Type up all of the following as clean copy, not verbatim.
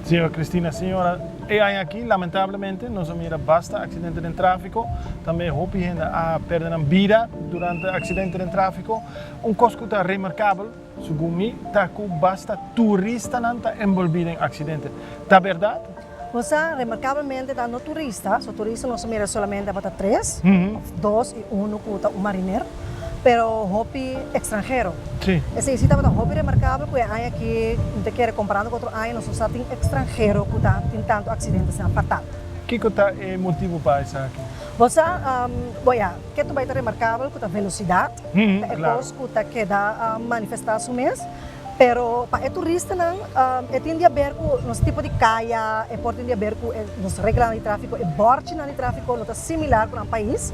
Señora Cristina, señora, e aña aki lamentablemente nos a mira basta accidente den trafico, tambe hopi hende a perde nan bida durante accidente den trafico. Un cos cu ta remarcabel, segun mi, ta cu basta turistanan ta envolvi den accidente. Ta berdad? Bo sa, remarcablemente ta no turista, so turista nos a mira solamente tabata tres, of dos y uno cu ta un mariner, pero hopi extranhero. Esey si tabata hopi remarcabel cu e aña aki, mi ta kere comparando cu otro aña, nos no sa tin extranhero cu ta tin tanto accidente asina fatal. Kico ta e motibo pa esaki? Bo sa, bo ya, ke tu bay ta remarcabel cu ta velocidad, ta e cos cu ta keda manifesta su mes. Pero pa e turistanan e tin di haber ku nos tipo di kaya, e por tin di haber ku e nos reglanan di tráfiko, e bòrchinan di tráfiko no ta similar ku nan pais.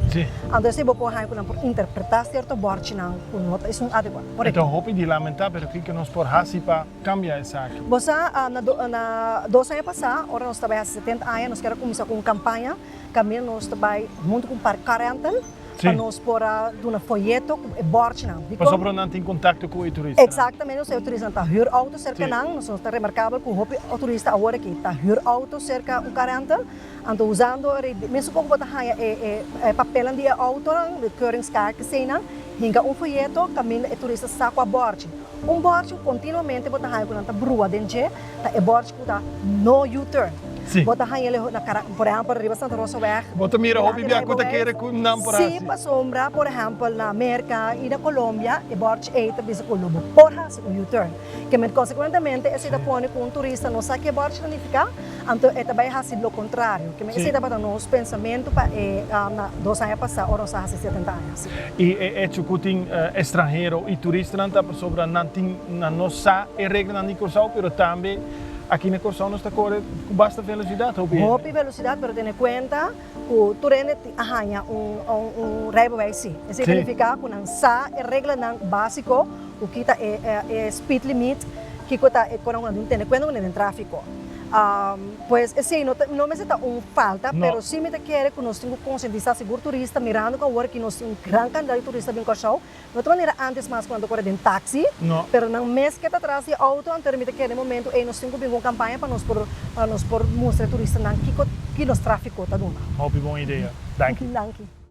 Anto esei bo por haña ku nan por interpretá sierto bòrchinan ku no ta esun adekuá. E ta hopi di lamentá, pero kiko nos por hasi pa kambia esaki? Bo sa, na na dos aña pasá, ora nos ta bai hasi setenta aña, nos kier a kuminsá ku un kampaña kaminda nos ta bai huntu ku un par car rental. Pa nos por a duna foyeto ku e bòrchinan. Dikon? Pasobra nan tin kontakto ku e turistanan. Eksaktamente, nos e turistanan ta hür outo serka nan. Nos ta remarkabel ku hopi turista awor aki ta hür outo serka un car rental. Anto usando e mesun kon ku bo ta haña e e papelnan di e outonan, de keuringskaart eseinan, hinka un foyeto kaminda e turista sa ku a bòrchi. Un bòrchi ku kontinuamente bo ta haña ku nan ta brua den dje ta e bòrchi ku ta no U-turn. Bo ta haña lehor na kara, por ehèmpel riba Santa Rosaweg. Bo ta mira hopi bia ku ta kere ku nan por hasi. Sí, pasobra por ehèmpel na Merka i na Colombia e bòrchi ei ta bisa ku lo bo por hasi un U-turn. Ke men konsekuentemente esei ta pone ku un turista no sa ke bòrchi ta nifiká, anto e ta bai hasi lo kontrario. Ke men esei tabata nos pensamentu pa e na dos aña pasá ora nos a hasi setenta aña. Sí. I e echo ku tin estranhero i turistanan ta pasobra nan tin nan no sa e reglanan di Kòrsou, pero tambe aki na Kòrsou nos ta kore ku basta velosidat hopi hende. Hopi velosidat, pero tene kuenta ku tur hende a haña un un rijbewijs si. Esei ta nifiká ku nan sa e reglanan básiko ku kita e e speed limit, kiko ta e kos nan tin tene kuenta ku den tráfiko. Pues esei no ta no mester ta un falta, pero si mi ta kere ku nos tin ku konsientisá sigur turista mirando ku awor aki nos tin un gran kantidat di turista bin Kòrsou. No ta manera antes mas ku nan ta kore den taxi, pero nan mes ke ta tras di outo, anto mi ta kere den momento ei nos tin ku bin ku un kampaña pa nos por pa nos por mustra e turistanan kiko ki nos tráfiko ta duna. Hopi bon idea. Danki. Danki.